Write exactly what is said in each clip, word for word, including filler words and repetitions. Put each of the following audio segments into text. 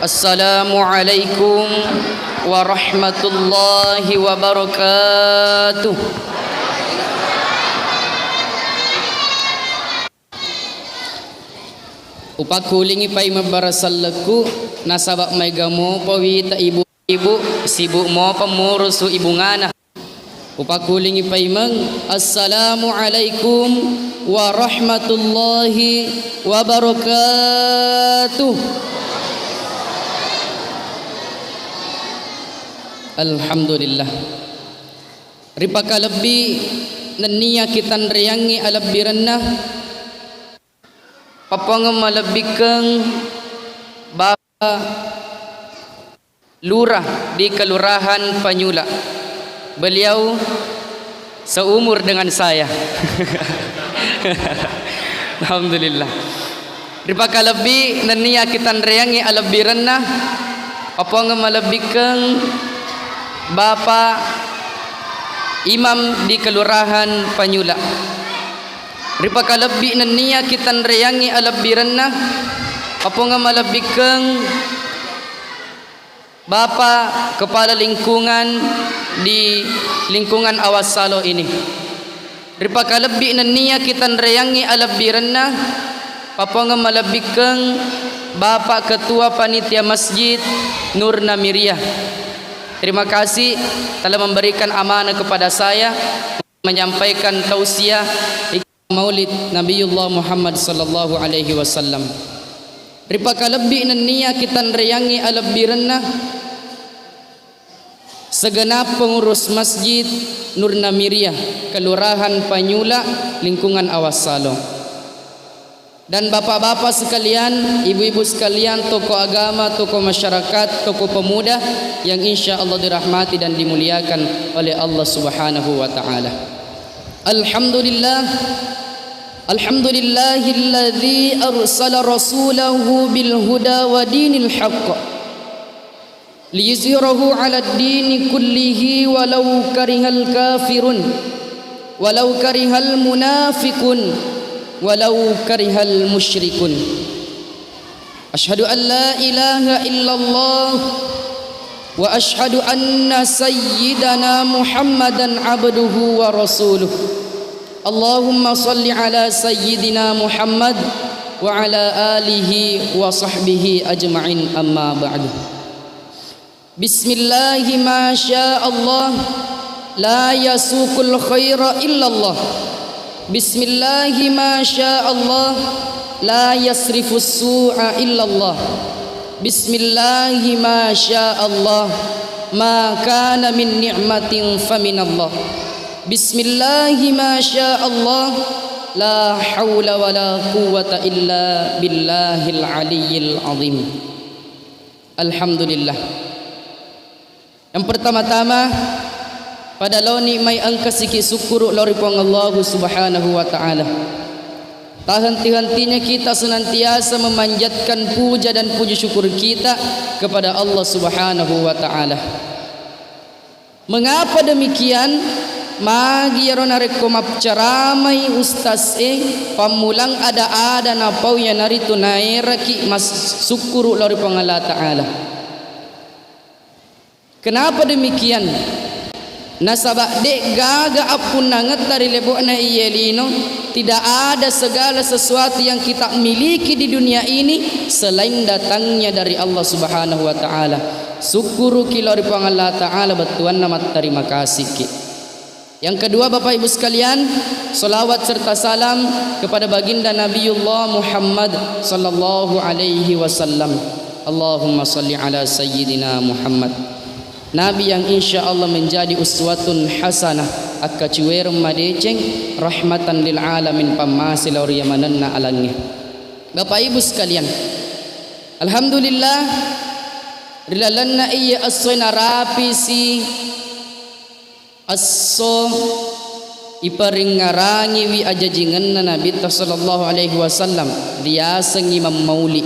Assalamualaikum warahmatullahi wabarakatuh. Upakkulingi paimeng barasallekku, nasaba maega mopa wita ibu-ibu, sibuk mopa murusu ibungana. Upakkulingi paimeng, "Assalamualaikum warahmatullahi wabarakatuh." Alhamdulillah. Ripakalebbi nennia kitanreangngi alebbirenna, papongeng malebbikkeng Bapa Lurah di Kelurahan Panyula. Beliau seumur dengan saya. Alhamdulillah. Ripakalebbi nennia kitanreangngi alebbirenna, papongeng malebbikkeng Bapa Imam di Kelurahan Panyula. Ripakalebbi nennia kitanreangngi alebbirenna, papongeng malebbikkeng Bapa Kepala Lingkungan di lingkungan Awassalo ini. Ripakalebbi nennia kitanreangngi alebbirenna, papongeng malebbikkeng Bapa Ketua Panitia Masjid Nur Namiria. Terima kasih telah memberikan amanah kepada saya menyampaikan tausiah Maulid Nabiullah Muhammad sallallahu alaihi wasallam. Ripakalebbi nennia kitanreangngi alebbirenna segenap pengurus Masjid Nur Namiria, Kelurahan Panyula, lingkungan Awassalo. Dan bapak-bapak sekalian, ibu-ibu sekalian, tokoh agama, tokoh masyarakat, tokoh pemuda yang insya Allah dirahmati dan dimuliakan oleh Allah Subhanahu wa Ta'ala. Alhamdulillah. Alhamdulillahilladzi arsala rasulahu bil huda wa dinil haqq liyuzhirahu 'alad dini kullihi walau karihal kafirun, walau karihal munafiqun, walau karihal musyrikun. Asyhadu an la ilaha illallah wa asyhadu anna sayyidana Muhammadan abduhu wa rasuluh. Allahumma salli ala sayyidina Muhammad wa ala alihi wa sahbihi ajma'in, amma ba'du. Bismillahi ma sya Allah, la yasuqul khaira illallah. Bismillahi ma sya Allah, la yasrifus su'a illallah. Bismillahi ma sya Allah, ma kana min ni'matin faminallah. Bismillahi ma sya Allah, la haula wala quwwata illa billahil aliyyil azim. Alhamdulillah. Yang pertama-tama, pada laoni mai engka siki sukkuru lao ri Puang Allahu Subhanahu wa Ta'ala. Tak henti-hentinya kita senantiasa memanjatkan puja dan puji syukur kita kepada Allah Subhanahu wa Ta'ala. Mengapa demikian? Magi iyaro narekko mapcaramai ustaz e, pammulang ada-ada napau iyanaritu naeraki mas-, sukkuru lao ri Puang Allah Ta'ala. Kenapa demikian? Nasaba de'gaga appunnangetta ri lebo'na iye lino, tidak ada segala sesuatu yang kita miliki di dunia ini selain datangnya dari Allah Subhanahu wa Ta'ala. Sukkuruki lao ri Puang Allah Ta'ala, bettuanna mattarima kasiki. Yang kedua, Bapak Ibu sekalian, salawat serta salam kepada baginda Nabiullah Muhammad sallallahu alaihi wasallam. Allahumma salli ala sayyidina Muhammad. Nabi yang insya Allah menjadi uswatun hasanah, akkacuereng madeceng, rahmatan lil alamin, pammase lao ri yamanenna alangnge. Bapak Ibu sekalian, alhamdulillah, ri lalenna iya essoe narapisi esso iparingngarangiwi ajajingenna Nabitta sallallahu alaihi wasallam, riasengngi mammauli.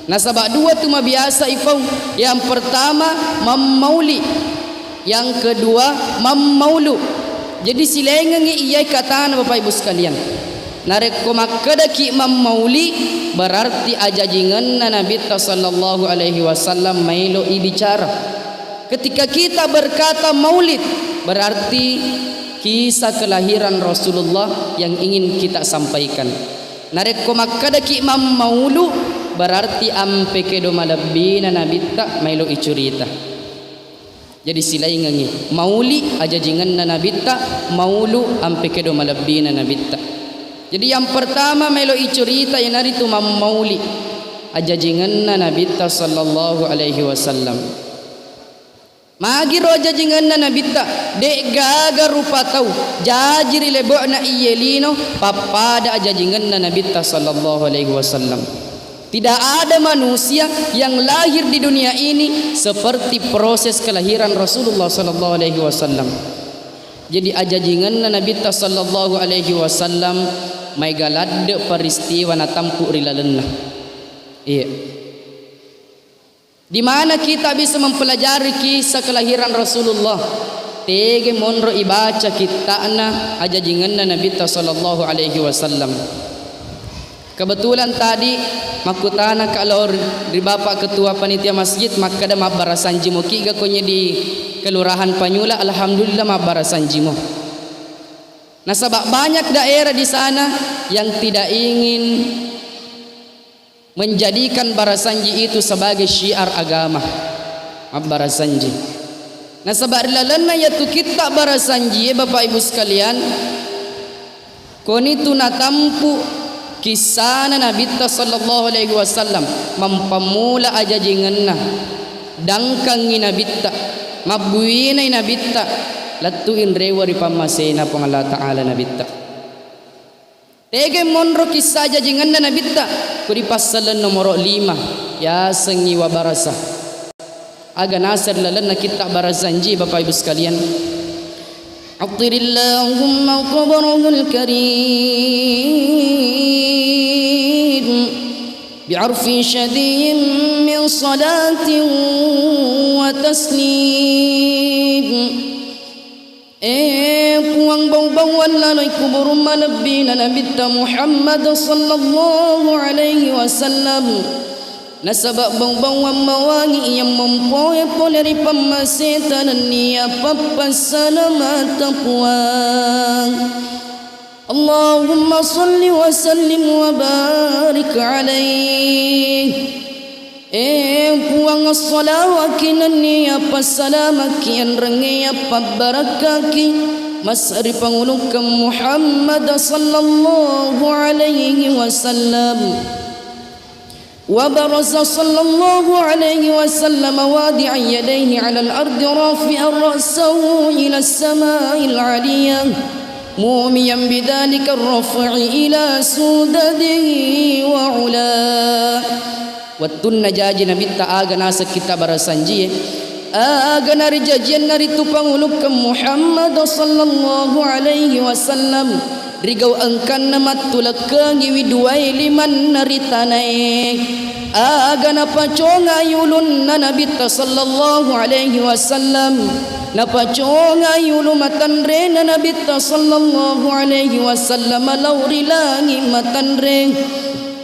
Nasaba dua tu mabiasa ipau, yang pertama mammauli, yang kedua mammaulu. Jadi silaingengngi iyai katana, Bapak Ibu sekalian. Narekko makkedaki mammauli, berarti ajajingenna Nabitta sallallahu alaihi wasallam maelo ibicara. Ketika kita berkata maulid, berarti kisah kelahiran Rasulullah yang ingin kita sampaikan. Narekko makkedaki mammaulu, berarti ampe kedo malebbina Nabitta maelo icurita. Jadi silaingengngi, mauli ajajingenna Nabitta, maulu ampe kedo malebbina Nabitta. Jadi yang pertama maelo icurita iyanaritu mammauli ajajingenna Nabitta sallallahu alaihi wasallam. Magiro ajajingenna Nabitta, de'gaga rupa tau jaji ri lebo'na iye lino pappada ajajingenna Nabitta sallallahu alaihi wasallam. Tidak ada manusia yang lahir di dunia ini seperti proses kelahiran Rasulullah sallallahu alaihi wasallam. Jadi ajajingenna Nabitta sallallahu alaihi wasallam maega ladde peristiwa natampu ri lalenna. Iya. Di mana kita bisa mempelajari kisah kelahiran Rasulullah? Tege monro ibaca kitta'na ajajingenna Nabitta sallallahu alaihi wasallam. Kebetulan tadi makkutanaka lao ri, ri Bapak Ketua Panitia Masjid, makkeda mabbarasanjimo kiga konye di Kelurahan Panyula, alhamdulillah mabbarasanjimo. Nasaba banyak daerah di sana yang tidak ingin menjadikan barasanji itu sebagai syiar agama. Mabbarasanji. Nasaba ri lalenna yatu kitta barasanji, Bapak Ibu sekalian, konitu natampu kissana Nabitta sallallahu alaihi wasallam, mampammula ajajingenna, dangkangngi Nabitta, mabbuinai Nabitta, lettu inrewa ri pammasena Puang Allah Ta'ala Nabitta. Tege monro kissa ajajingenna Nabitta, ku ri passaleng nomoro lima, yasengngi Wabarasa. Aga naseng lalenna kitta barasanji, Bapak Ibu sekalian. عطر اللهم قبره الكريم بعرف شذي من صلاة وتسليم. Eh, Puang, bau-bauang laloi kuburung malebbina Nabitta Muhammad sallallahu alaihi wasallam. Nasaba bau-bauang mawangi iya mompoe pole ri pammaseta nennia pappassalamata Puang. Allahumma salli wa sallim wa barik alaih. Eh, Puang, assalawaki nennia passalamaki enrengnge iya pabbarakkaki mas ri pangulukkeng Muhammad sallallahu alaihi wasallam. وبرز صلى الله عليه وسلم واضعا يديه على الأرض رافعا رأسه إلى السماء العالية موميا بذلك الرفع إلى سدده وعلاه. Wettunna jaji Nabitta aga naseng kitta barasanjie, aga narijajianna ritu pangulukkeng Muhammad sallallahu alaihi wasallam. Rigau engkanna mattulekkengiwi duwae limanna ri tanae. Aga napacongai ulunna Nabitta sallallahu alaihi wasallam, napacongai ulu matanrena Nabitta sallallahu alaihi wasallam lao ri langi matanre.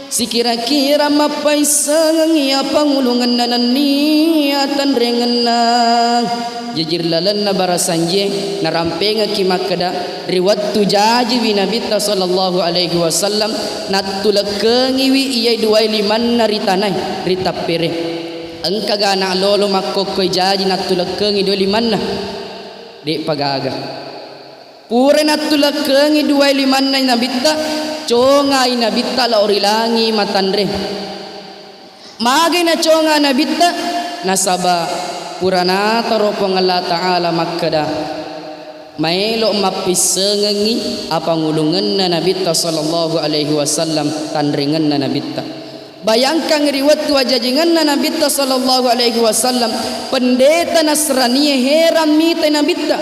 Sikira-kira mappaissengengngi apangulungenna nennia tanrengenna. Jaji ri lalenna barasanjie narampengekki makkeda, ri wettu jajiwi Nabitta sallallahu alaihi wasallam, nattulekkengiwi iyai duwae limanna ri tanae, ri tappere. Engkaga ana lolo makkokkoi jaji nattulekkengi duwae limanna? De'pa gaga. Pura nattulekkengi duwae limanna Nabitta, congai Nabitta lao ri langi matanre. Magai naconga Nabitta? Nasaba pura nataro Puang Allah Ta'ala makkeda, maelo mappissengengngi apangulungenna Nabitta sallallahu alaihi wasallam, tanrengenna Nabitta. Bayangkang ri wettu ajajingenna Nabitta sallallahu alaihi wasallam, pendeta Nasranie herang mitai Nabitta.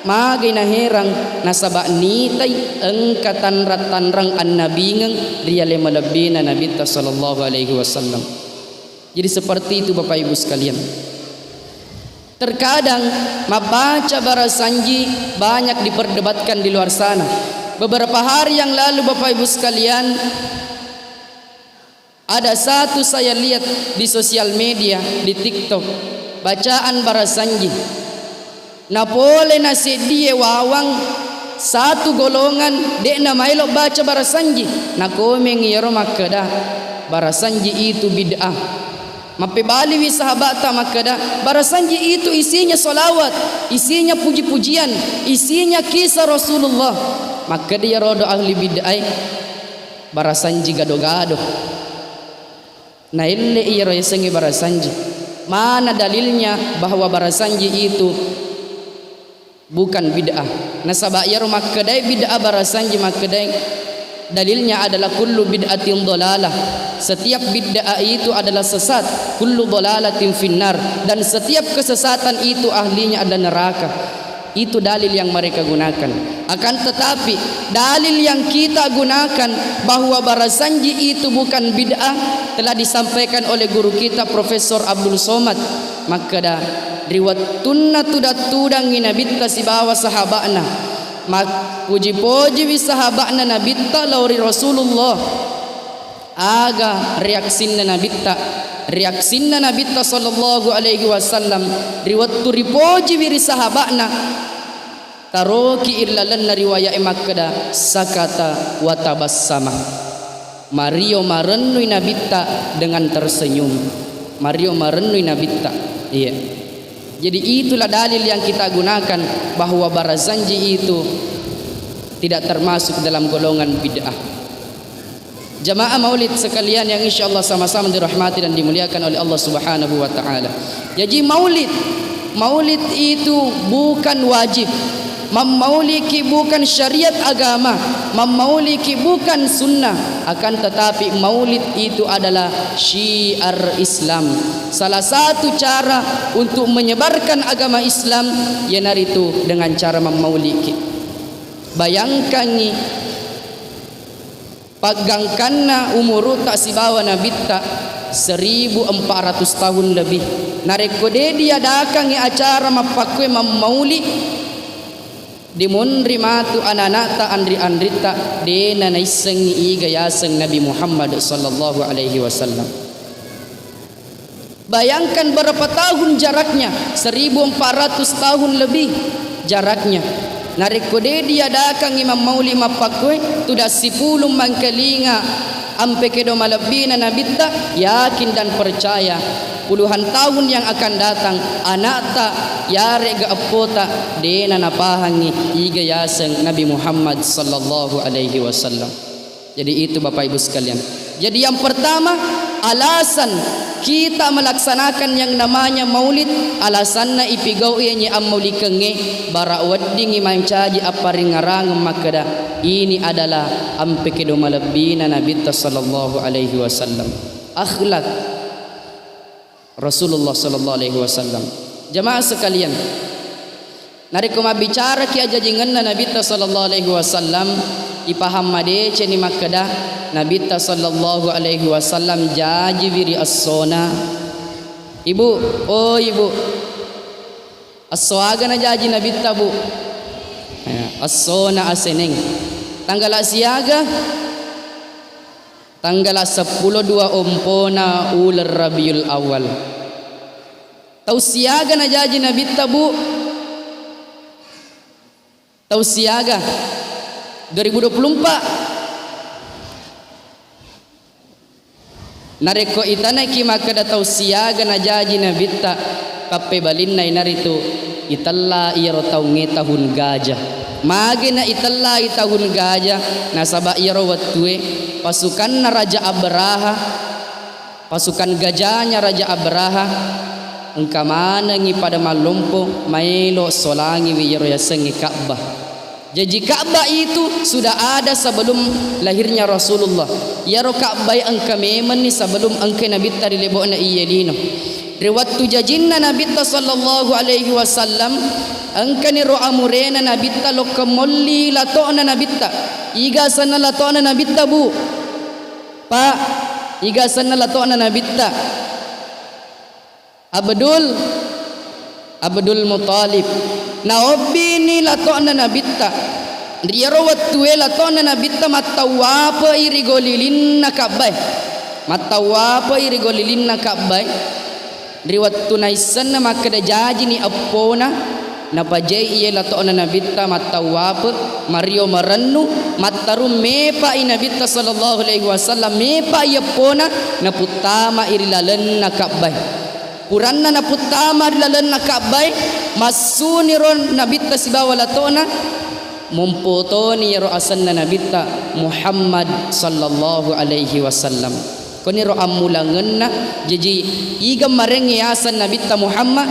Magai naherang, nasaba nitai engka tanrang-tanrang annabingeng ri ale malebbina Nabitta sallallahu alaihi wasallam. Jadi seperti itu Bapak Ibu sekalian. Terkadang mabbaca barasanji banyak diperdebatkan di luar sana. Beberapa hari yang lalu, Bapak Ibu sekalian, ada satu saya lihat di sosial media, di TikTok, bacaan barasanji. Napole naseddie wawang satu golongan de'na maelo baca barasanji. Nakomengngi iyaro makkeda, "Barasanji itu bid'ah." Mappebaliwi sahaba'ta makkeda, "Barasanji itu isinya salawat, isinya puji-pujian, isinya kisah Rasulullah." Makkeda iyarodo ahli bid'ah e, "Barasanji gado-gado." Naelle iyaro yasengnge barasanji. Mana dalilnya bahwa barasanji itu bukan bid'ah? Nasaba iyaro makkedae bid'ah barasanji makkedae, dalilnya adalah kullu bid'atin dhalalah. Setiap bid'ah itu adalah sesat, kullu dhalalatin finnar, dan setiap kesesatan itu ahlinya adalah neraka. Itu dalil yang mereka gunakan. Akan tetapi, dalil yang kita gunakan bahwa barasanji itu bukan bid'ah telah disampaikan oleh guru kita Profesor Abdul Somad. Makkeda, ri wettunna tudang-tudangngi Nabitta sibawa sahaba'na, mappuji-pojiwi sahaba'na Nabitta lao ri Rasulullah. Aga reaksinna Nabitta? Reaksinna Nabitta sallallahu alaihi wasallam ri wettu ripojiwi ri sahaba'na, taroki ri lalenna riwaya'e makkeda, "Sakata wa tabassama." Mario marennui Nabitta dengan tersenyum. Mario marennui Nabitta. Iya. Jadi itulah dalil yang kita gunakan bahwa barasanji itu tidak termasuk dalam golongan bid'ah. Jamaah maulid sekalian yang insya Allah sama-sama dirahmati dan dimuliakan oleh Allah Subhanahu wa Ta'ala. Jadi maulid, maulid itu bukan wajib. Mammauliki bukan syariat agama, mammauliki bukan sunnah, akan tetapi maulid itu adalah syiar Islam. Salah satu cara untuk menyebarkan agama Islam iyanaritu dengan cara mammauliki. Bayangkangi, paggangkanna umuru'ta sibawa Nabitta seribu empat ratus tahun lebih. Narekko de diadakangngi acara mappakkue mammauli, dimonri matu anana'ta anri-anritta, de nanaissengngi iga yaseng Nabi Muhammad sallallahu alaihi wasallam. Bayangkan berapa tahun jaraknya, seribu empat ratus tahun lebih jaraknya. Narekko de diadakangngi mammauli mappakkue, tudang sipulung mangkalinga ampe kedo malebbina Nabitta, yakin dan percaya, puluhan tahun yang akan datang, anakta yarega eppota de nanapahangngi iga yaseng Nabi Muhammad sallallahu alaihi wasallam. Jadi itu, Bapak Ibu sekalian. Jadi yang pertama, alasan kita melaksanakan yang namanya maulid, alasanna ipigau'i yenye ammaulikengnge, bara weddingngi mancaji apparingngerangeng makkeda, ini adalah ampe kedo malebbina Nabitta sallallahu alaihi wasallam. Akhlak Rasulullah sallallahu alaihi wasallam. Jamaah sekalian, narekko mabbicaraki ajajingenna Nabitta sallallahu alaihi wasallam, ipahang madeceni makkeda Nabitta sallallahu alaihi wasallam jajiwi ri essona. Ibu, oh ibu, esso aga najaji Nabitta, Bu? Eh, essona aseneng. Tanggala siaga? Tanggala seppulo dua ompona uleng Rabiul Awal. Tau siaga najaji Nabitta, Bu? Tau siaga? Dua ribu dua puluh empat. Narekko itanaiki makkeda tau siaga najaji Nabitta, pappebalinna inaritu itella iyaro taungnge tahun gajah. Magi na itellai tahun gajah? Nasaba iyaro wettue pasukanna Raja Abraha, pasukan gajahnya Raja Abraha engka manengngi pada mallompo maelo solangiwi iyaro yasengnge Ka'bah. Jaji Ka'bah itu sudah ada sebelum lahirnya Rasulullah. Iyaro Ka'bah engka memenni sebelum engka Nabitta ri lebo'na iye lino. Ri wettu jajinna Nabitta sallallahu alaihi wasallam, engkani ro amurena Nabitta lokka molli lato'na Nabitta. Iga asenna lato'na Nabitta, Bu? Pak, iga asenna lato'na Nabitta? Abdul, Abdul Muthalib. Naobbini lato'na Nabitta. Ri iyaro wettue lato'na Nabitta mattawwape'i ri golilinna Ka'bae. Mattawwape'i ri golilinna Ka'bae. Ri wettu naissenna makkeda jajini eppona, napajai iye lato'na Nabitta mattawwape, mario marennu, mattarung mepa'i Nabitta sallallahu alaihi wasallam, mepa'i eppona, naputtama'i ri lalenna Ka'bae. Puranna naputtama ri lalenna Ka'bae, massuniro Nabitta sibawa lato'na, mompo toni iyaro asenna Nabitta Muhammad sallallahu alaihi wasallam. Koniro ammulangenna, jaji iga marengnge aseng Nabitta Muhammad,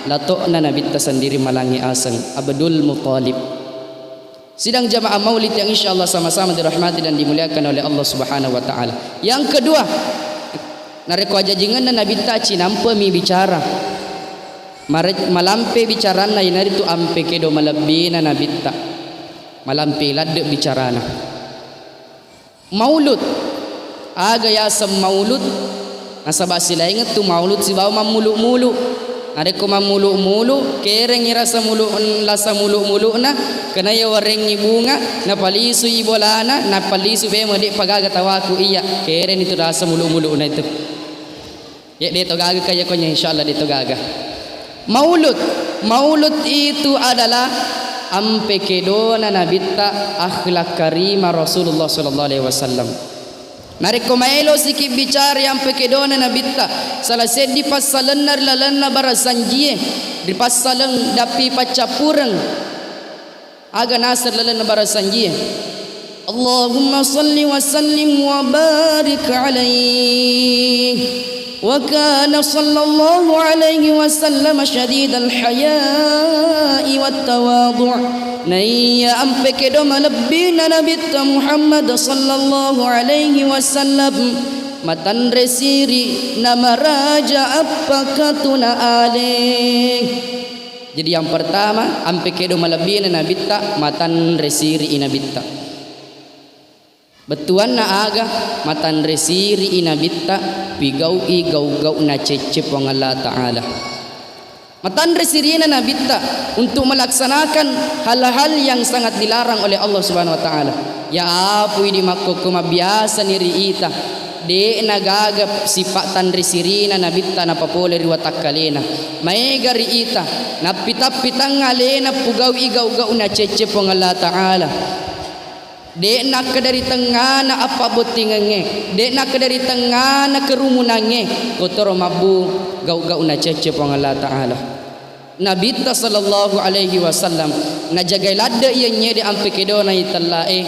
lato'na Nabitta sendiri malangnge aseng, Abdul Muthalib. Sidang jamaah maulid yang insyaallah sama-sama dirahmati dan dimuliakan oleh Allah Subhanahu wa Ta'ala. Yang kedua, narekko ajajingenna Nabitta cinampemi bicara. Mare-, malampe bicaranna, iyanaritu ampe kedo malebbina Nabitta. Malampe ladde bicarana. Maulud. Aga yaseng maulud? Nasaba silaingeng tu maulud sibawa mammulu-mulu. Narekko mammulu-mulu, kerengngi rasa mulu-, rasa mulu-muluna, kenaya warengngi bunga, napalisui bolana, napalisu bemo, de pagaga tawaku iya. Kerenni tu rasa mulu-muluna itu. Ya, de to gaga kaya konya, insyaallah de to gaga. Maulud, maulud itu adalah ampe kedona Nabitta, akhlak karimah Rasulullah sallallahu alaihi wasallam. Narekko maelo siki bicara ampe kedona Nabitta, salah seddi passalenna ri lalenna barasanjie, ri passaleng dappi paccappureng. Aga naseng lalenna barasanjie. Allahumma salli wa sallim wa barik alaihi. Wa kana sallallahu alaihi wasallam syadidal haya'i wat tawadu'. Naiya ampe kedo malebbina Nabitta Muhammad sallallahu alaihi wasallam, matanre siri namaraja appakatuna ale. Jadi yang pertama, ampe kedo malebbina Nabitta, matanre siri'i Nabitta. Bettuanna aga? Matanre siri'i Nabitta, pigau'i gau-gau'na cecce Puang Allah Ta'ala. Matanre siri'na Nabitta untuk melaksanakan hal-hal yang sangat dilarang oleh Allah Subhanahu wa Ta'ala. Ya apu idi makkokko mabiasani ri ita. De'na gaga sipa tanre sirina Nabitta napapole ri watakkalena. Maega ri ita, nappitang-pitang alena pugau'i gau-gau'na cecce Puang Allah Ta'ala. De'na akkeda ri tengngana appabbottingengnge, de'na akkeda ri tengngana kerumunangnge, kotoro mabbu gau-gau'na cecce Puang Allah Ta'ala. Nabitta sallallahu alaihi wasallam najagai ladde iyanyede ampe kedona itella'e.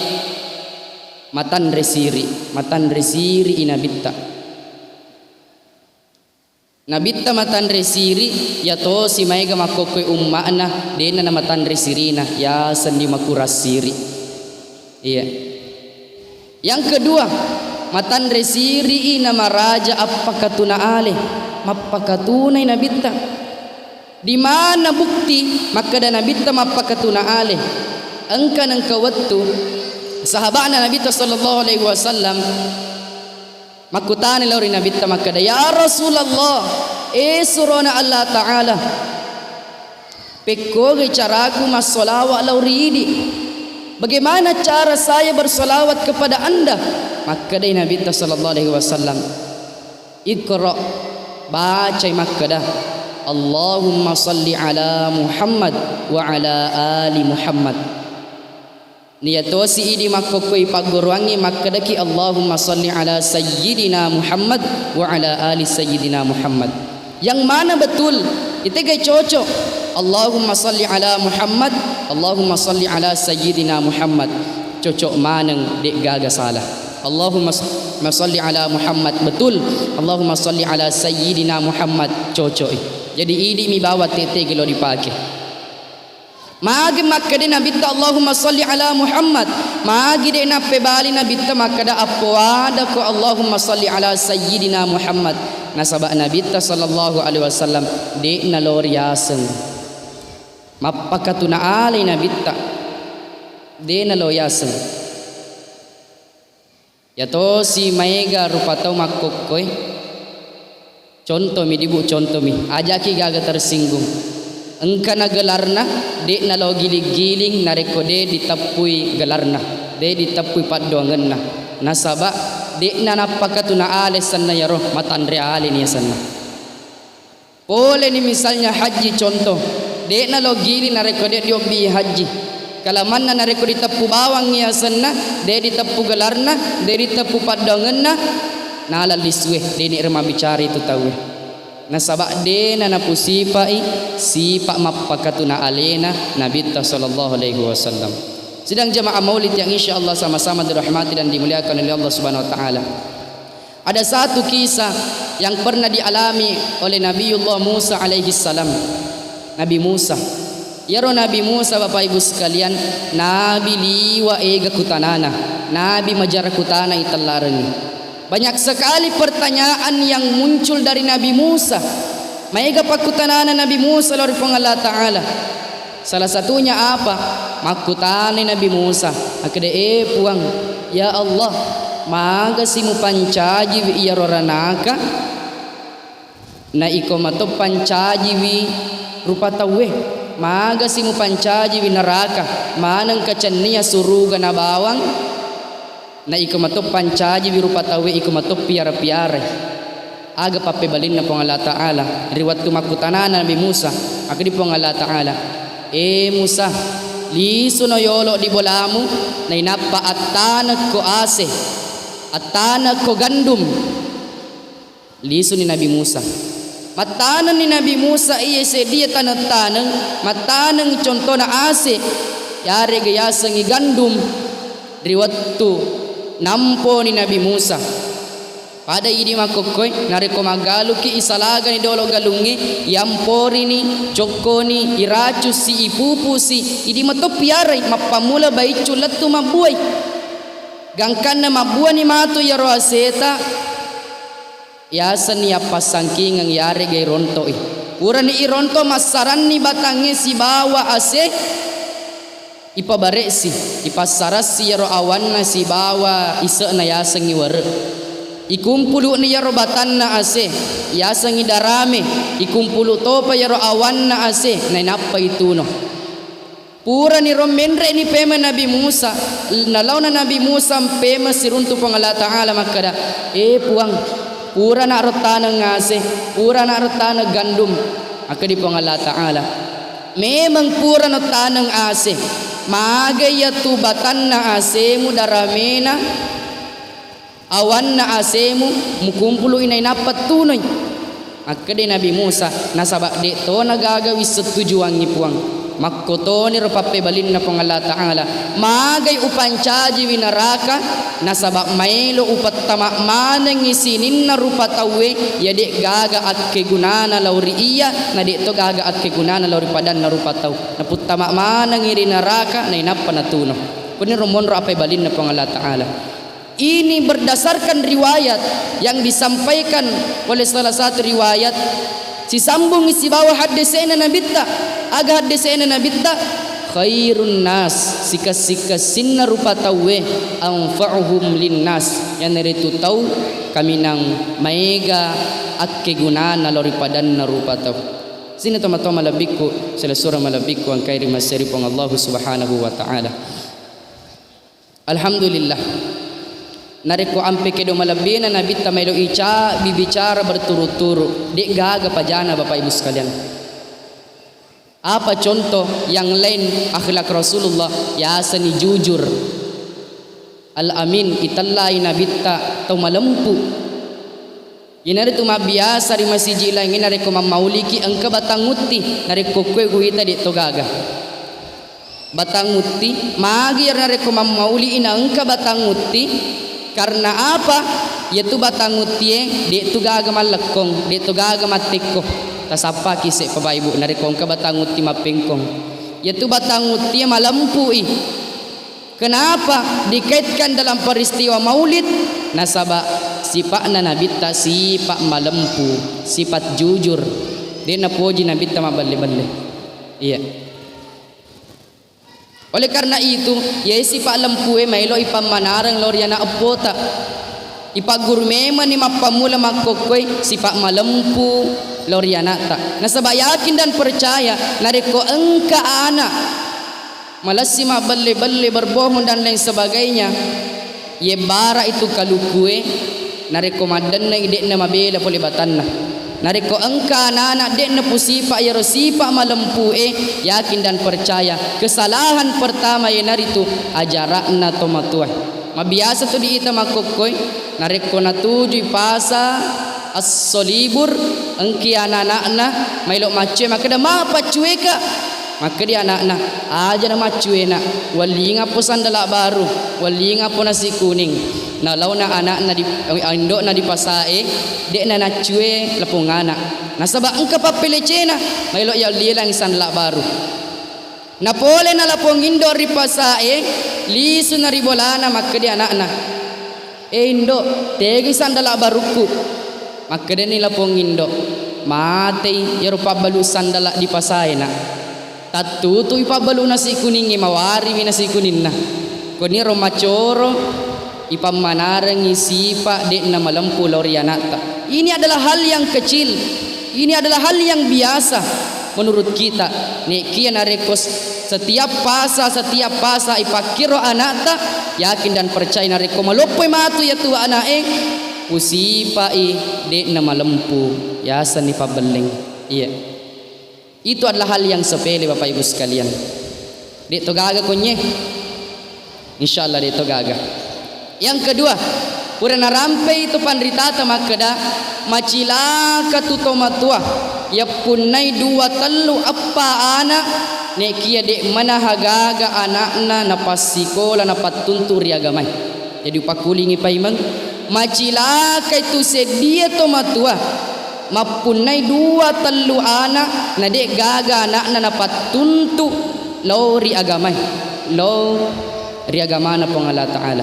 Matanre siri, matanre siri'i Nabitta. Nabitta matanre siri, yatosi maega makkokkoi umma'na, de'na namatanre sirina, yasenni makurang siri. Iya. Yang kedua, matanre siri'i namaraja appakatuna ale, mappakatunai Nabitta. Di mana bukti makkeda Nabitta mappakatuna ale? Engka nengka wettu sahaba'na Nabitta sallallahu alaihi wasallam makkutana lao ri Nabitta makkeda, "Ya Rasulullah, e surona Allah Ta'ala, pekkogai caraku massolawa lao ri idi. Bagaimana cara saya bersolawat kepada Anda?" Makkedai Nabitta sallallahu alaihi wasallam, "Iqra," bacai makkeda, "Allahumma salli ala Muhammad wa ala ali Muhammad." Niyatosi idi makkokkoi paggoroangnge makkedaki, "Allahumma salli ala sayyidina Muhammad wa ala ali sayyidina Muhammad." Yang mana betul? Itegai cocok. "Allahumma salli ala Muhammad, Allahumma salli ala sayyidina Muhammad." Cocok maneng, de'gaga salah. "Allahumma s-, ma salli ala Muhammad." Betul. "Allahumma salli ala sayyidina Muhammad." Cocok. Jadi idi mi bawang tette gelo dipake. Magi makkeda Nabitta, "Allahumma salli ala Muhammad." Magi de nappebali Nabitta makkeda, "Appoadako Allahumma salli ala sayyidina Muhammad." Nasaba Nabitta sallallahu alaihi wasallam de nalo riaseng. Mappakatuna alai Nabitta. De nalo yaseng. Yatosi maega rupa tau makkokkoe. Contomi dibu, contomi. Ajaki gaga tersinggung. Engkana gelarna, de'na lao giling-giling narekko de' diteppui gelarna, de' diteppui paddoangenna. Nasaba' de'na nappakatuna ale senna iyaro, matanre aleni asenna. Poleni misalnya hajji contoh, de'na lao giling narekko de' diobbii hajji. Kalamanna narekko diteppu bawangngi asenna, de' diteppu gelarna, de' diteppu paddoangenna, nala lisue, de'ni ero mabbicara itu tauwe. Nasaba' de'na napusipa'i sipa' mappakatuna alena Nabitta sallallahu alaihi wasallam. Sidang jamaah maulid yang insyaallah sama-sama dirahmati dan dimuliakan oleh Allah Subhanahu wa Ta'ala. Ada satu kisah yang pernah dialami oleh Nabiullah Musa alaihi salam. Nabi Musa. Iyaro Nabi Musa, Bapak Ibu sekalian, nabi liwa' ega kutanana, nabi majara kutana itellarengngi. Banyak sekali pertanyaan yang muncul dari Nabi Musa. Maega pakkutanana Nabi Musa lao ri Puang Allah Ta'ala. Salah satunya apa? Makkutanai Nabi Musa, makkeda, "Eh Puang, ya Allah, magasi mupancajiwi iyaro ranaka? Na iko mato pancajiwi rupa tauwe, magasi mupancajiwi naraka, manengka cennia suruga na bawang? Na iko mato pancajiwi rupa tauwe, iko mato piara-piarai." Aga pappebalinna Puang Allah Ta'ala ri wettu makkutanana Nabi Musa? Akkedi Puang Allah Ta'ala, "Eh Musa, lisuno yolo di bolamu, nainappa attanekko ase, attanekko gandum." Lisuni Nabi Musa. Mattanenni Nabi Musa iye seddie taneng-taneng, mattaneng contona ase, yarega yasengngi gandum, ri wettu namponi Nabi Musa. Pada idi makkokkoe, narekko maggaluki isalagani dolo galungnge, yamporini, cokkoni, iracussi, ipupusi, idi mato piarai, mappammula baiccu lettu mabbuai. Gangkanna mabbuani matu iyaro aseta, yasenni yappassangkingeng yarega ironto'i. Purani ironto massaranni batangnge sibawa ase, ipabare'si, ipassarassi iyaro awanna sibawa ise'na yasengngi were'. Ikumpulu'ni iyaro batanna ase, yasengngi darame, ikumpulu' topa iyaro awanna ase, nainappa ituno. Purani ro menre'ni pemeng Nabi Musa, nalaona Nabi Musa pemeng siruntu Puang Allah Ta'ala makkeda, "Eh Puang, purana ro taneng ase, purana ro taneng gandum." Akkedi Puang Allah Ta'ala, "Memeng purano taneng ase, maga iyatu batanna asemu, daramena, awanna asemu, mukumpulu'i nainappa tunoi?" Akkede Nabi Musa, "Nasaba' de'tona gaga wissettujuangngi Puang." Makkotoniro pappebalinna Puang Allah Ta'ala, "Magai upancajiwi naraka, nasaba' maelo upattama manengngi sininna rupa tauwe iya de'gaga akkegunana lao ri iyya, na de'to gaga akkegunana lao ri padanna rupa tau. Naputtama manengngi ri naraka, nainappa natuno." Kuniro monro appebalinna Puang Allah Ta'ala. Ini berdasarkan riwayat yang disampaikan oleh salah satu riwayat, sisambungi sibawa haddese'na Nabitta. Aga haddese'na Nabitta? "Khairun nas, sikessi-kessinna rupa tauwe, anfa'uhum linnas, iyanaritu tau kaminang maega akkegunana lao ri padanna rupa tau." Sini tomatoa malebbikku, selessureng malebbikku engkae ri maseri Puang Allahu Subhanahu wa Ta'ala. Alhamdulillah. Narekko ampe kedo malebbina Nabitta maelo ica bibicara berturut-turut, de'gaga pajana, Bapak Ibu sekalian. Apa contoh yang lain akhlak Rasulullah? Yaseni jujur. Al-Amin, itellai Nabitta tau malempu. Iyanaritu mabbiasa ri masiji laingnge narekko mammauliki engka batang utti, narekko koe guita de'to gaga. Batang utti, magi iyaro narekko mammauli na engka batang utti? Karena apa? Iyatu batang uttie de'tu gaga mallekkong, de'tu gaga mattekko. Tasappaki isse Bapak Ibu, narekko engka batang utti mappengkong. Iyatu batang uttie malempui. Kenapa dikaitkan dalam peristiwa Maulid? Nasaba sipa'na Nabitta sipa malempu, sifat jujur. De napoji Nabitta mabbelle-belle. Iya. Oleh karena itu, iyae sipa lempue maelo ipammanareng lao ri ana eppota. Ipagguru memenni mappammula makkokkoi sipa malempu lao ri ana'ta. Nasaba yakin dan percaya, narekko engka ana' malessi mabbelle-belle, berbohong dan lain sebagainya, yebbara itu kalukkue, narekko maddennei de'na mabela pole batanna. Narekko engka anana de'na pusipa iyaro sipa malempue, yakin dan percaya, kesalahan pertama iyanaritu ajara'na tomatoa. Mabiasa tu diita makkokkoi, narekko natujui pasa esso libur, engki anana'na maelo maccue, makkeda, "Ma paccueka?" Makkedi ana'na, "Aja na maccue, Nak. Wellingappo sandala baru, wellingappo nasi kuning." Nalaona ana'na di, indo'na di pasae, de'na naccue lapong ana'. Nasaba engka pappelecena, maelo yallilangi sandala baru. Napole nalapong indo ri pasae, lisu na ri bolana, makkedi ana'na, "E indo, tegai sandala barukku?" Makkedani lapong indo, "Matei iyaro pabbalu sandala di pasae, Nak. Tattutui pabbalu nasi kuningnge, mawariwi nasi kuninna. Koniro macoro, ipammanarengngi sipa de'na malempu lao ri ana'ta." Ini adalah hal yang kecil. Ini adalah hal yang biasa menurut kita. Nekia narekko s-, setiap pasa, setiap pasa ipakkiro ana'ta, yakin dan percaya narekko maloppoi matu iyatu ana'e, usipai de'na malempu, yasenni pabbelleng. Iya. Itu adalah hal yang sepele, Bapak Ibu sekalian. De' to gaga konye. Insya Allah de' to gaga. Yang kedua, pura narampei tu panritata makkeda, macilaka tu tomatoa yappunnai dua, tellu, eppa ana', nekia de' manaha gaga ana'na napassikola, napattuntu ri agamae. Jadi upakkulingi paimeng, macilakai tu seddie tomatoa mappunnai dua tellu ana', na de' gaga ana'na napattuntu lao ri agamae, lao ri agamana Puang Allah Ta'ala.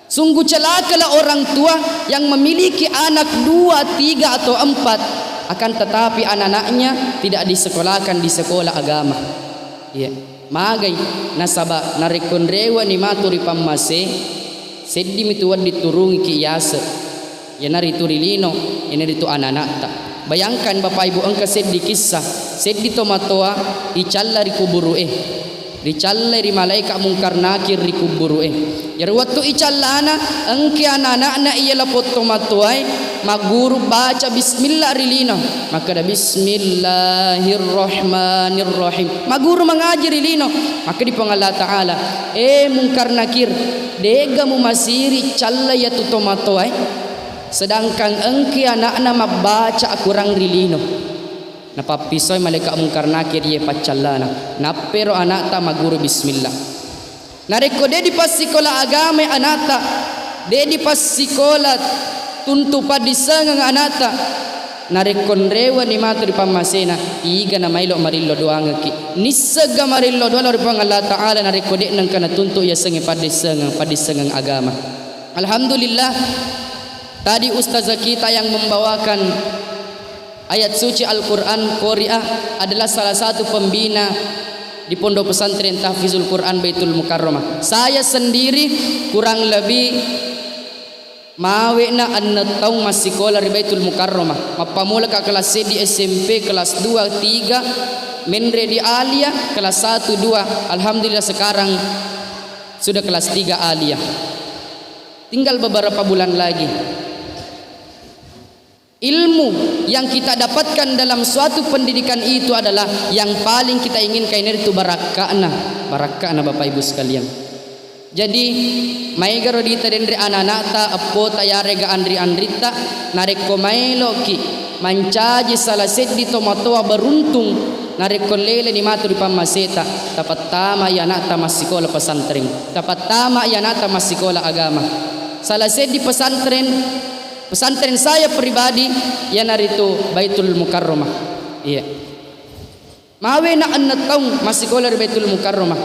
Sungguh celakalah orang tua yang memiliki anak dua, tiga, atau empat, akan tetapi anak-anaknya tidak disekolahkan di sekolah agama. Iya. Magai, nasaba narekko nrewe'ni matu ri pammase, seddimi tu wedding turungiki yase. Iyanaritu ri lino, iyanaritu anana'ta. Bayangkan Bapak Ibu, engka seddi kissa, seddi tomatoa icalla ri kuburu'e. Ricallai ri malaika Mungkar Nakir ri kuburu'e. Iyaro wettu icallana, engke anana'na iya lapong tomatoae magguru baca bismillah ri lino. Makkeda, "Bismillahirrahmanirrahim." Magguru mangaji ri lino. Makkedi Puang Allah Ta'ala, "E Mungkar Nakir, de'ga mumasiri calla iyatu tomatoae? Sedangkan engke ana'na mabbaca akurang ri lino." Napappisoi malaika Mungkar Nakir iye paccallana. Nappero ana'ta magguru bismillah. Narekko de' dipassikola agamai ana'ta, de' dipassikola tuntu paddissengeng ana'ta, narekko nrewe'ni matu ri pammasena, iga namaelo marillo doangekki? Nissegga marillo doang lao ri Puang Allah Ta'ala narekko de' nengka natuntu yasengnge paddissengeng, paddissengeng agama. Alhamdulillah, tadi ustazah kita yang membawakan ayat suci Al-Quran Qori'ah adalah salah satu pembina di Pondok Pesantren Tahfizul Quran Baitul Mukarramah. Saya sendiri kurang lebih mawe'na enneng taung massikola ri Baitul Mukarramah. Mappammulaka kelas seddi S M P, kelas dua, tiga, menre di Alia, kelas satu, dua. Alhamdulillah sekarang sudah kelas tiga Alia. Tinggal beberapa bulan lagi. Ilmu yang kita dapatkan dalam suatu pendidikan itu adalah yang paling kita inginkan, iyanaritu barakka'na, barakka'na Bapak Ibu sekalian. Jadi, maegaro dita denre anana'ta, eppota, yarega anri-anritta, narekko maeloki mancaji sala seddi tomatoa beruntung, narekko leleni matu ri pammaseta, tapattama i ana'ta massikola pesantren, tapattama i ana'ta massikola agama. Sala seddi pesantren Pesantren saya pribadi iyanaritu Baitul Mukarramah. Iya. Mawe'na enneng taung massikola ri Baitul Mukarramah.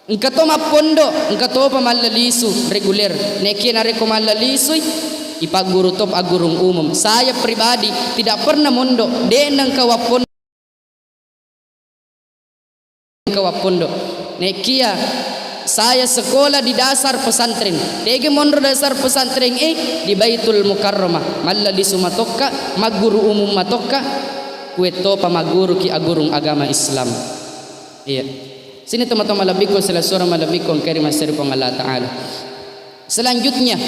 Engka to mappondo, engka topa mallalisu reguler. Nekia narekko mallalisui, ipagguru to paggurung umum. Saya pribadi tidak pernah mondo, de' nengka wappondo. Engka wappondo. Nekia Saya sekolah di dasar pesantren. Tege monro dasar pesantren e? Di Baitul Mukarramah. Mallalisu matokka, magguru umum matokka, kuettopa magguruki agurung agama Islam. Iya. Sini teman-teman malebbiku, selessureng malebbiku engkai ri masseri Puang Allah Ta'ala. Selanjutnya,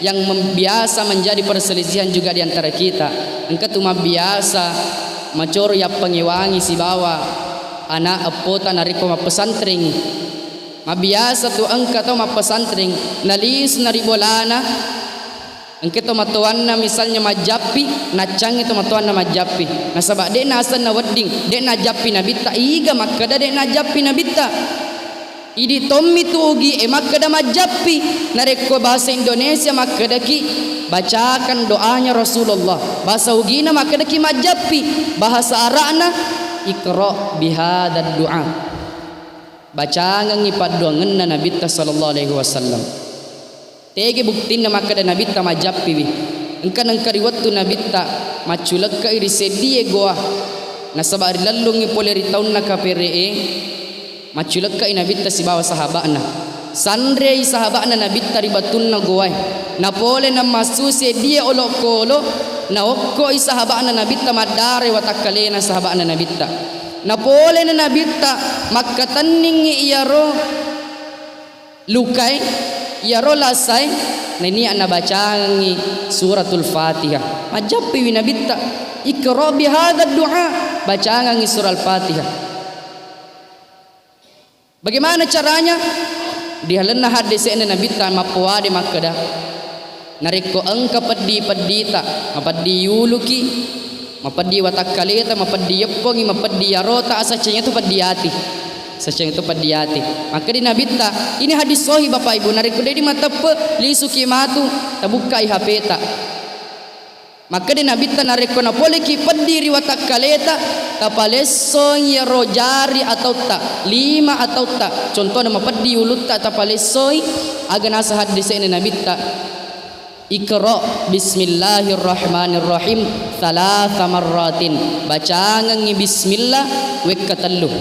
yang mem-, biasa menjadi perselisihan juga di antara kita, engka tu mabbiasa macoro yappangewangi sibawa ana eppota narekko mappesantrengi. Mabbiasa tu engka tau mappesantreng, nalisuna ri bolana, engka tomatoanna misalnya majjappi, naccangi tomatoanna majjappi. Nasaba de nasenna wedding, de najjappi nabitta, iga makkeda de najjappi nabitta. Idi tommi tu ugi e makkeda majjappi. Narekko bahasa Indonesia makkedaki bacakan doanya Rasulullah. Bahasa ugina makkedaki majjappi. Bahasa Arabna, "Iqra bihadzad du'a." Bacangengngi paddoangenna Nabitta sallallahu alaihi wasallam. Tege buktinna makkeda Nabitta majjappiwi. Engka nengka ri wettu Nabitta macculekkai ri seddie goa. Nasaba rilellungngi pole ri taunna kapere'e, macculekkai Nabitta sibawa sahaba'na. Sanrei sahaba'na Nabitta ri batunna goae. Napole namassu seddie olokolo, naokkoi sahaba'na Nabitta maddare watakkalena sahaba'na Nabitta. Napolena Nabitta makkatenningngi iyaro lukae, iyaro lasae, nennia nabacangengngi Suratul Fatihah. Majjappiwi Nabitta, "Iqra bihadzad du'a," bacangengngi surah Al-Fatihah. Bagaimana caranya? Di lalenna haddese'na Nabitta mappoade makkeda, narekko engka peddi-peddita, mapeddi yuluki, mapeddi watakkaleta, mapeddi yeppongi, mapeddi yarota, asaccengnge tu peddi ati. Saccengnge tu peddi ati. Makkeda Nabitta, ini hadis sahih Bapak Ibu, narekko dedi mateppe, lisuki matu, tabukkai H P-ta. Makkeda Nabitta, narekko napoleki peddi ri watakkaleta, tapalessoi iyaro jari atautta, lima atautta. Contohna mapeddi ulutta tapalessoi, aga naseng haddese'na Nabitta, "Iqra bismillahirrahmanirrahim thalatha marratin." Bacangengngi bismillah wekka tellu.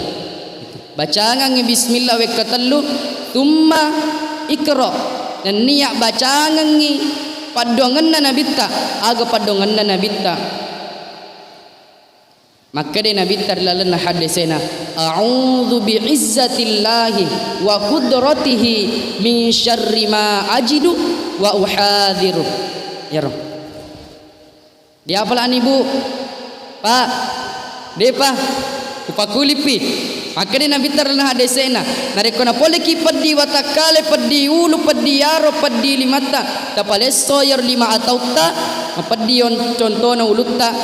Bacangengngi bismillah wekka tellu, tsumma iqra. Nennia bacangengngi paddoangenna Nabitta. Aga paddoangenna Nabitta? Makkeda Nabitta ri lalenna haddese'na, "A'udzu bi'izzatillahi wa qudratihi min syarri ma ajidu wa uhadziru." Iyaro. Diapalani, Bu? Pak, depa, upakulipi. Makkeda Nabitta ri lalenna haddese'na, narekko napoleki peddi watakkale, peddi ulu, peddi yaro, peddi limatta, tapalesso iyaro lima atautta, mapeddi on-, contona ulutta.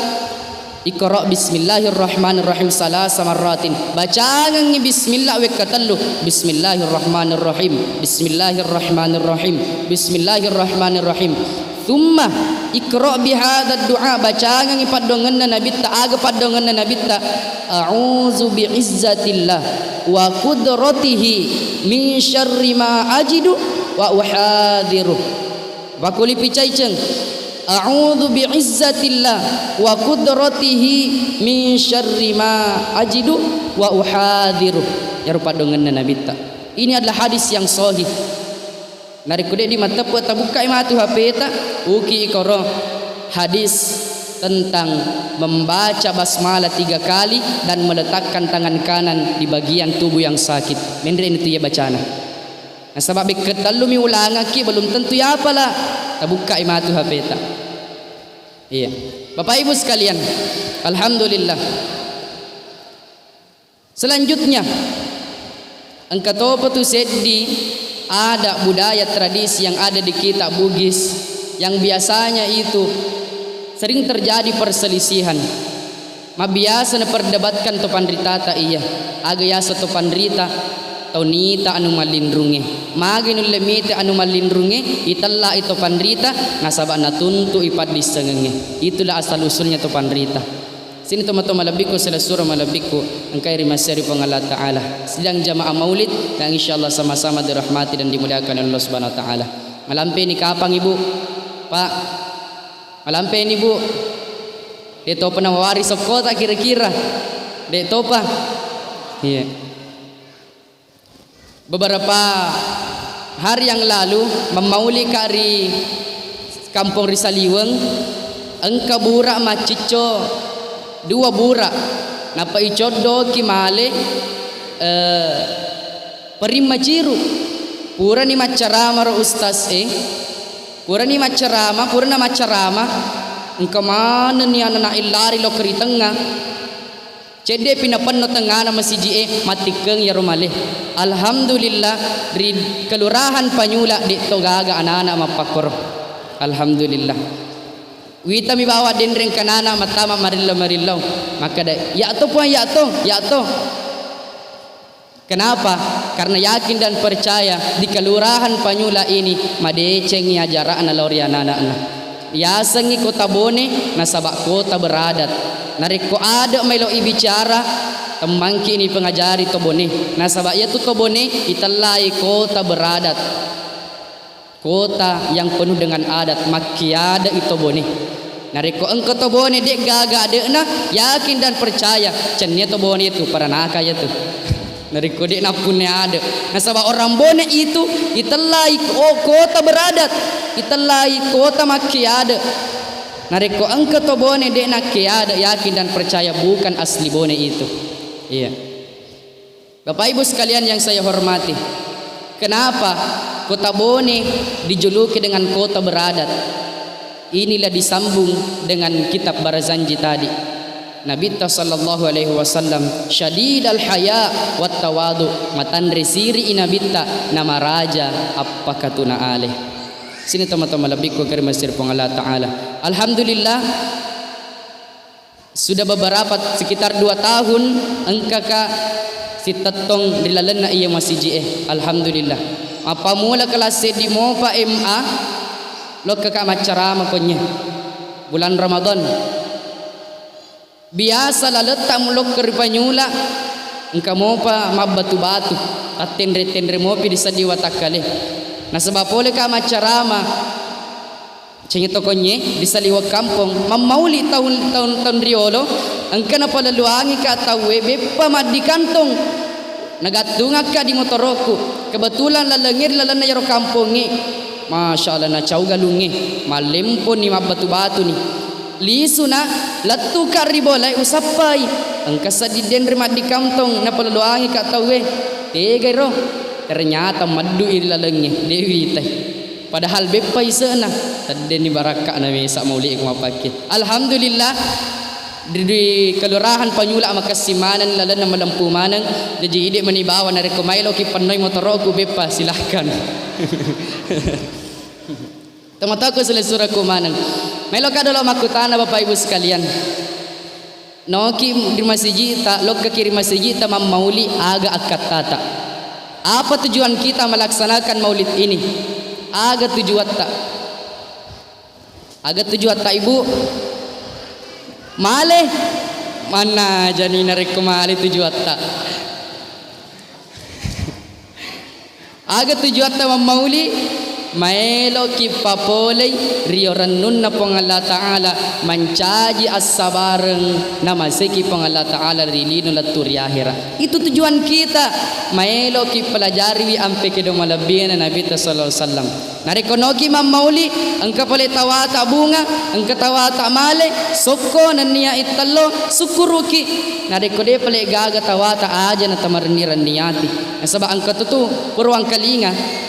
Iqra bismillahirrahmanirrahim salasa marratin. Bacangengngi bismillah wekka tellu. Bismillahirrahmanirrahim. Bismillahirrahmanirrahim. Bismillahirrahmanirrahim. Tsumma iqra bihadzad du'a, bacangengngi paddoangenna Nabitta. Aga paddoangenna Nabitta? "A'udzu bi'izzatillah wa qudratihi min syarri ma ajidu wa uhadziru." Pakulipi caiceng. "A'udzu bi'izzatillah wa qudratihi min syarri ma ajidu wa uhadziru." Iyaro paddoangenna Nabitta. Ini adalah hadis yang sahih. Narekko de'di matteppe, tabukkai matu H P-ta, uki ikoro hadis tentang membaca basmalah tiga kali dan meletakkan tangan kanan di bagian tubuh yang sakit. Menre ini tu iya bacana. Nasaba bekke tellumi ulangakki, belum tentu yapala. Tabukkai matu H P-ta. Iya. Bapak Ibu sekalian, alhamdulillah. Selanjutnya, engka topa tu seddi ada budaya tradisi yang ada di kita Bugis yang biasanya itu sering terjadi perselisihan. Mabbiasa naperdebatkan to panritata iya, aga yaseng to panrita, tau nita anu mallinrungnge. Magi nulle mita anu mallinrungnge, itellai to panrita, nasaba natuntu'i paddissengengnge. Itulah asal usulnya to panrita. Sini tomatoa malebbiku selessureng malebbiku engkai ri masseri Puang Allah Ta'ala. Sidang jamaah maulid yang insyaallah sama-sama dirahmati dan dimuliakan oleh Allah Subhanahu wa Ta'ala. Malampeni kapang Ibu, Pak? Malampeni, Bu? De' topa nawawari sokkota kira-kira? De' topa? Iya. Beberapa hari yang lalu, mammaulika ri kampong ri Saliweng, engka bura maccicco dua bura, nappa icoddoki male, eh, pering maciru. Purani maccarama ro ustaz e, purani maccarama, purana maccarama, engka manenni anana e lari lokka ri tengnga. Cedde'pi napenno tengngana masiji'e, mattikkeng iyaro male. Alhamdulillah, ri Kelurahan Panyula de'to gaga anana mappakkoro. Alhamdulillah. Witami bawa denreng kanana mattama marillau-marillau. Makkeda, "Ya'to, Puang, ya'to, ya'to." Kenapa? Karena yakin dan percaya di Kelurahan Panyula ini madecengi ajara'na lao ri anana'na. Yasengngi kota Bone nasaba kota beradat. Narekko ade' maelo ibicara, temmangkini pengajari to Bone. Nasaba iyatu to Bone itellai kota beradat. Kota yang penuh dengan adat, makkiade'i to Bone. Narekko engka to Bone de'gaga ade'na, yakin dan percaya, cennia to Bone itu, paranaka iyatu. Narekko de' nappunne ade'. Nasaba orang Bone itu itellai ko-, kota beradat, itellai kota makkiade'. Narekko engka to Bone de' nakkiade', yakin dan percaya bukan asli Bone itu. Iya. Bapak Ibu sekalian yang saya hormati, kenapa kota Bone dijuluki dengan kota beradat? Inilah disambung dengan kitab Barzanji tadi. Nabitta sallallahu alaihi wasallam syadidal haya wat tawadu, matanre siri i Nabitta, namaraja appakatuna ale. Sini teman-teman lebihku karimasir Puang Allah Ta'ala. Alhamdulillah, sudah beberapa, sekitar dua tahun, engkaka sitettong ri lalenna iya masiji'e. Alhamdulillah. Mappammula kelas seddi mopa M A, lokkaka maccarama konye. Bulan Ramadan. Biasa laletta mu lokka ri Panyula, engka mopa mabbatu-batu, tattenre-tenre mopi ri seddi watakkale. Nasaba poleka maccarama, Cengi tokonye di Saliweng Kampong, mammauli taun, taun, taun riolo, engka napaleluangika tauwe beppa maddi kantong. Nagattungakka di motorokku. Kebetulan lalengnge ri lalenna iyaro kampongnge. Masya Allah, nacau galungnge. Mallemponni mabbatu-batuni. Lisuna, lettuka ri bolae usappai. Engka sedding denre maddi kantong, napaleluangika tauwe. Tegai ro. Ternyata maddui ri lalengnge. Dewi tai. Padahal beppa ise'na, teddenni barakka'na mesa mauli'ku mappakke. Alhamdulillah, di, di Kelurahan Panyula makessing maneng lalenna malempu maneng, jaji ide' mani bawa narekko maeloki pennoi motoro'ku beppa, silahkan. Tomatoakku selessurekku maneng. Maeloka dolo makkutana Bapak Ibu sekalian. Noki ri masiji'ta, lokkaki ri masiji'ta mammauli, aga akkattata? Apa tujuan kita melaksanakan maulid ini? Aga tujuatta? Aga tujuatta, Ibu? Male? Mannajani narekko male tujuatta. Aga tujuatta mammauli? Maeloki papolei rio rennunna Puang Allah Ta'ala, mancaji assabareng namaseki Puang Allah Ta'ala ri lino lettu ri ahera. Itu tujuan kita. Maeloki pelajariwi ampe kedo malebbi'na Nabitta sallallahu alaihi wasallam. Narekko noki mammauli, engka pale tawata bunga, engka tawata male, sokko nennia ittello, sukkuruki. Narekko de pale gaga tawata, aja na tamarenni-renniati. Nasaba engka tutu pura wangkalinga.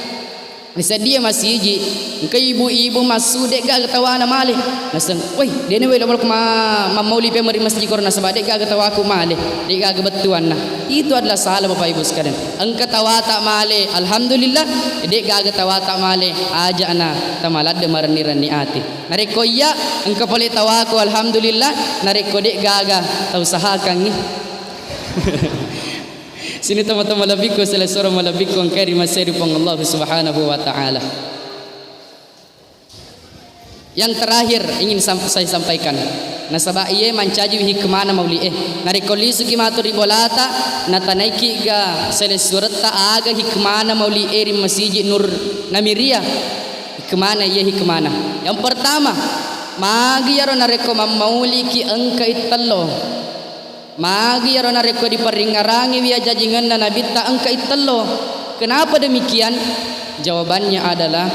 Ri seddie masiji, engka ibu-ibu massu, de'gaga tawana male. Naseng, "Woi, dene welo maloko ma-, mammauli pemeng ri masiji koro nasaba de'gaga tawaku male, de'gaga bettuanna." Itu adalah salah, Bapak Ibu sekalian. Engka tawata male, alhamdulillah, de'gaga tawata male, aja'na tamaladde marenni-renni ati. Narekko iya, engka pole tawaku, alhamdulillah, narekko de'gaga, tausahakangngi. Sini teman-teman malebbiku, selessureng malebbiku engkae ri maseri Puang Allah Subhanahu wa Ta'ala. Yang terakhir ingin sam-, saya sampaikan, nasaba iye mancaji hikmana mauli'e. Narekko lisuki matu ri bolata, natanaiki ga selessuretta aga hikmana mauli'e ri Masiji Nur Namiria. Hikmana iye hikmana. Yang pertama, magi yaro narekko mammauliki engka ittello. Magi iyaro narekko diparingngarangiwi ajajingenna Nabitta engka ittello? Kenapa demikian? Jawabannya adalah,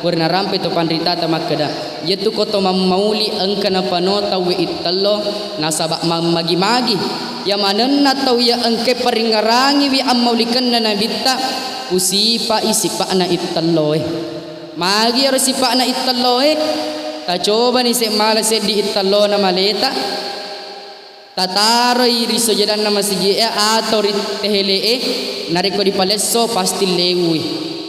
pura narampe to panritata makkeda, iyatu ko to mammauli engka napano tauwe ittello, nasaba mammagi-magi. Iya manenna tau iya engke paringngerangiwi ammaulikenna Nabitta, usipa'i sipa'na ittelloe. Magi ero sipa'na ittelloe? Tacobani se mala seddi ittellona maleta, tataroi ri sojadanna masiji'e atau ri tehele'e, narekko dipalesso pasti lewui.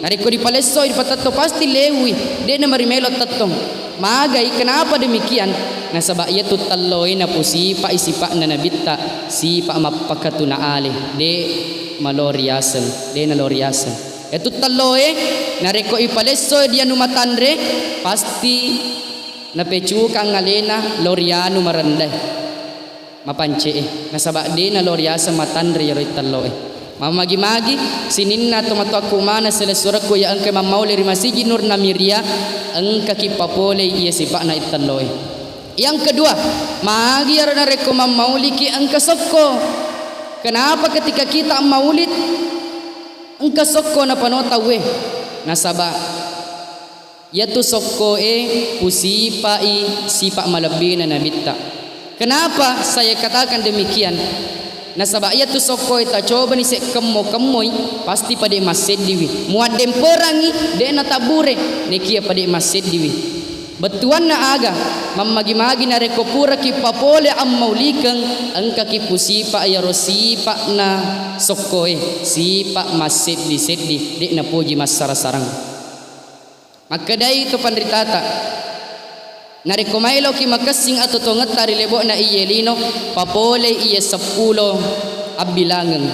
Narekko dipalesso dipatetto pasti lewui, de'na marimelo tettong. Magai, kenapa demikian? Nasaba iyatu telloe napusipa'i sipa'na Nabitta, sipa mappakatuna ale, de' maloriaseng, de' naloriaseng. Iyatu telloe narekko ipalesso dianu matanre, pasti napecukang alena lo rianu marendae, mapance'e, nasaba de' nalo riaseng matanre iyaro ittelloe. Mammagi-magi sininna tomatoakku maneng selessurekku iya engka mammauli ri Masigi Nur Namiria, engkaki papolei iya sipa'na ittelloe. Yang kedua, magi iyaro narekko mammauliki engka sokko? Kenapa ketika kita maulid engka sokko napano tauwe? Nasaba iyatu sokkoe pusipa'i sipa malebbina Nabitta. Kenapa saya katakan demikian? Nasaba iyatu sokkoe tacobani se kemmo-kemmoi, pasti pade masseddiwi. Muaddemperangi, de' natabbure, nekia pade masseddiwi. Bettuanna aga? Mammagi-magi narekko puraki papole ammaulikeng, engkaki pusipa iyaro sipa'na sokkoe, sipa masseddi-seddi, de' napoji massara-sarang. Makkedai to panritata, narekko maeloki makessing atau tongetta ri lebo'na iye lino, papolei iye seppulo abbilangeng.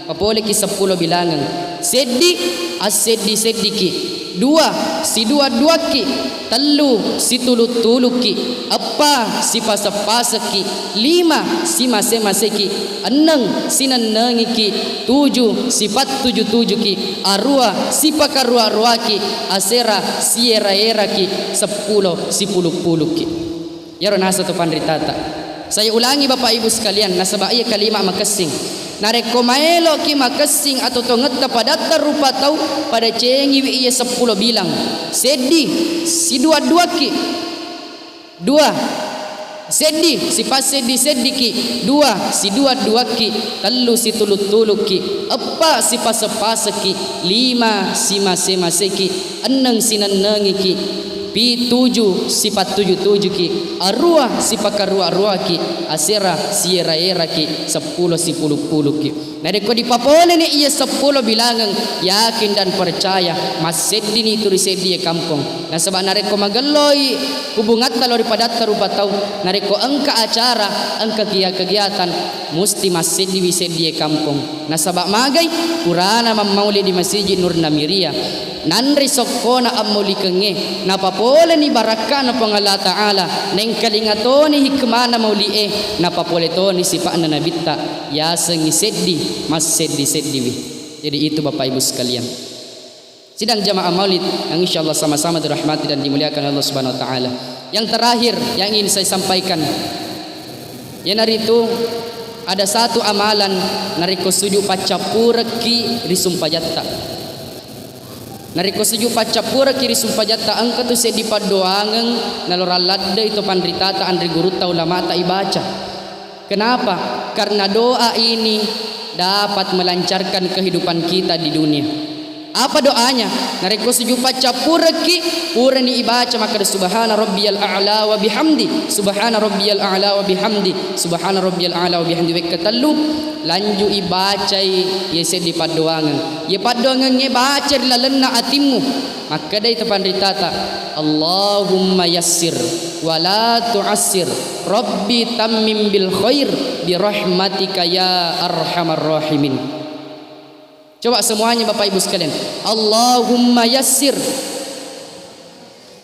Papoleki seppulo bilangeng. Seddi, asseddi-seddiki. Dua, sidua-duakki. Tellu, situlu-tulukki. Eppa, sipaseng-pasekki. Lima, simase-maseki. Enneng, sinennengiki. Tuju, sipattuju-tujuki. Arua, sipakarua-ruaki. Asera, siera-eraki. Seppulo, sipulu-pulukki. Iyaro naseng to panritata. Saya ulangi Bapak Ibu sekalian, nasaba iya kalima makessing. Narekko maeloki makessing atau tongetta padatta rupa tau, pada cengiwi iya seppulo bilang. Seddi, sidua-duakki. Dua, seddi, sipasseddi-seddiki. Dua, sidua-duakki. Tellu, situlu-tulukki. Eppa, sipaseng-pasekki. Lima, simase-maseki. Enneng, sinennengiki. Pituju, sipattuju-tujuki. Arua, sipakarua-ruaki. Asera, siera-eraki. Seppulo, sipulu-pulukki. Narekko dipapoleni iya seppulo bilangeng, yakin dan percaya, masseddini tu ri seddie kampong. Nasaba narekko magelloi hubungatta lao ri padatta rupa tau, narekko engka acara, engka kia-, kegiatan, musti masseddiwi seddie kampong. Nasaba magai, purana mammaulidi Masigi Nur Namiria, nanre sokkona ammaulikengnge, napapoleni barakkana Puang Allah Ta'ala, naengkalinga toni hikmana mauli'e, napapole toni sipa'na Nabitta, yasengngi seddi, masseddi-seddiwi. Jadi itu Bapak Ibu sekalian. Sidang jamaah maulid yang insyaallah sama-sama dirahmati dan dimuliakan Allah Subhanahu wa Ta'ala. Yang terakhir yang ingin saya sampaikan, iyanaritu ada satu amalan narekko suju paccappurekki ri sumpajatta. Narekko suju paccappurekki ri sumpajatta, engka tu seddi paddoangeng nalorang laddei to panritata anre gurutta ulamata ibaca. Kenapa? Karena doa ini dapat melancarkan kehidupan kita di dunia. Apa doanya? Narekko suju paccappurekki, purani ibaca makkeda, "Subhana rabbiyal a'la wa bihamdi, subhana rabbiyal a'la wa bihamdi, subhana rabbiyal a'la wa bihamdi," wekka tellu, lanjut ibacai iye seddi paddoangeng. Iye paddoangengnge baca ri lalenna atimmu. Makkedai to panritata, "Allahumma yassir wa la tu'assir, Rabbi tammim bil khair bi rahmatika ya arhamar rahimin." Coba semuanya Bapak Ibu sekalian, "Allahumma yassir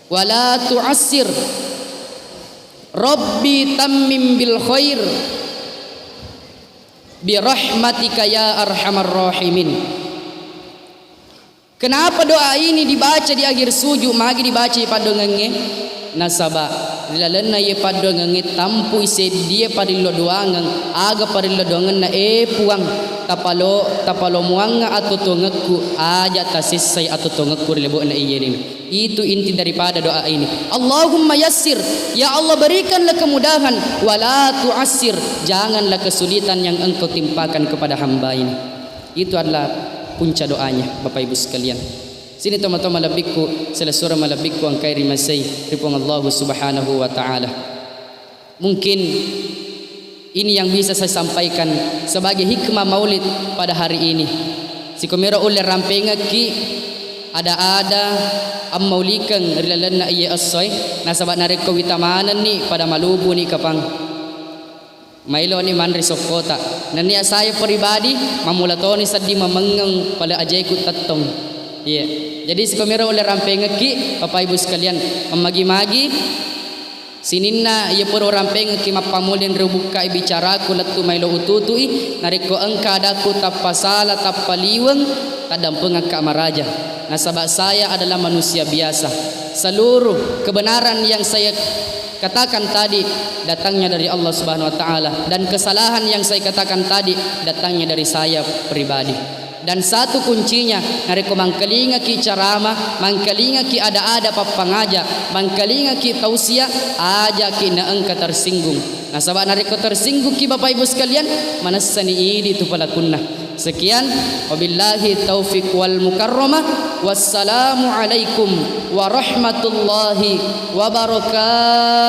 wa la tu'assir, Rabbi tammim bil khair bi rahmatika ya arhamar rahimin." Kenapa doa ini dibaca di akhir sujud? Magi dibaca di paddoangengnge? Nasaba ri lalenna iye paddoangengngé tampui séddié parillo doangeng, aga parillo doangenna, é Puang, tapalo-, tapalomoangnga atuo-tuongekku, aja' tasessai atuo-tuongekku ri lebo'na iyé lino. Itu inti daripada doa ini. Allahumma yassir, ya Allah berikanlah kemudahan, wala tu'assir, janganlah kesulitan yang engkau timpakan kepada hamba ini. Itu adalah puncak doanya, Bapak Ibu sekalian. Sini tomatoa malebbikku, silessureng malebbikku engkaé rimasei ri Puang Allahu Subhanahu wa Ta'ala. Mungkin ini yang bisa saya sampaikan sebagai hikmah maulid pada hari ini. Sikomiro ulle rampengekki ada-ada ammaulikeng ri lalenna iye essoe, nasaba narekko wita manenni pada malubuni kapang. Mailoni manre sokkota. Nennia saya pribadi, mammula toni sedding mamengngeng pale ajeku tettong. Iya. Jadi sikomiro ulle rampengekki, Bapak Ibu sekalian, mammagi-magi sininna iya pura rampengekki mappammuleng ri ubukkai bicaraku lettu maelo ututui, narekko engka adaku tappa sala, tappa liweng, taddampengekka maraja. Nasaba saya adalah manusia biasa. Seluruh kebenaran yang saya katakan tadi datangnya dari Allah Subhanahu wa Ta'ala, dan kesalahan yang saya katakan tadi datangnya dari saya pribadi. Dan satu kuncinya, narekko mangkalingaki carama, mangkalingaki ada-ada pappangaja, mangkalingaki tausia, ajaki naengka tersinggung. Nasaba narekko tersinggukki Bapak Ibu sekalian, manessani idi tu pelakunna. Sekian, wabillahi taufiq wal mukarramah. Wassalamualaikum warahmatullahi wabarakatuh.